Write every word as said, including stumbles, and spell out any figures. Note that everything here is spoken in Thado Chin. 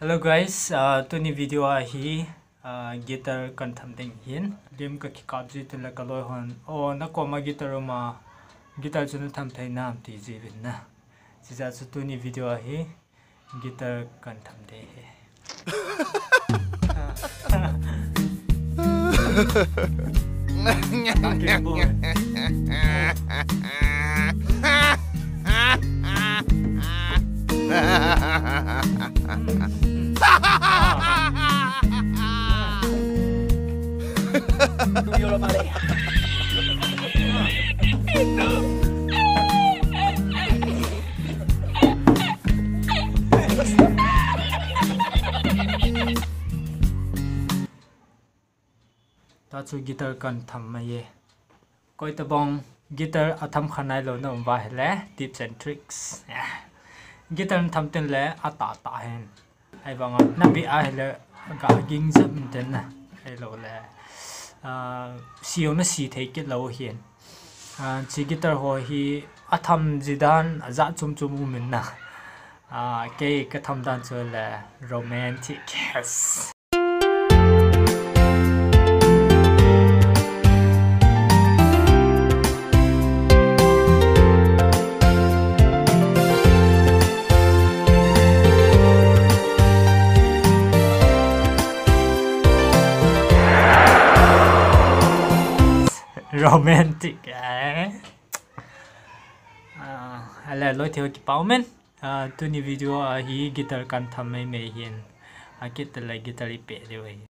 Hello guys, uh, tuni video a hi, uh, guitar kan tham ding hin. Lim ka kikap ji tile ka loi hon, "Oh, na koma guitar um a, guitar chu na tham thei nam?" ti ji vin na. Chijeh chu tuni video a hi guitar kan tham ding hi. Tua chu guitar kan tham mai e. Koi tabang guitar a tham kha nailou na um uva ahile, tips and tricks. Guitar na tham teng le, a tah tah hen. Ahivanga, na beh ahile, ga ging jep in ten na. Ahilou le, ah, si jong na si thei kit lou hin. Ah, chi guitar ho hi, a tham ji dan, a jat chom chom um in na. Ah, kei ka tham dan chu le, romantic, yes. Romantic, eh? Ah, ale loi thei ho kipa umin. Ah, tuni video a hi guitar kan tham mai mai hin. A kit tale guitar i pe diu ahi.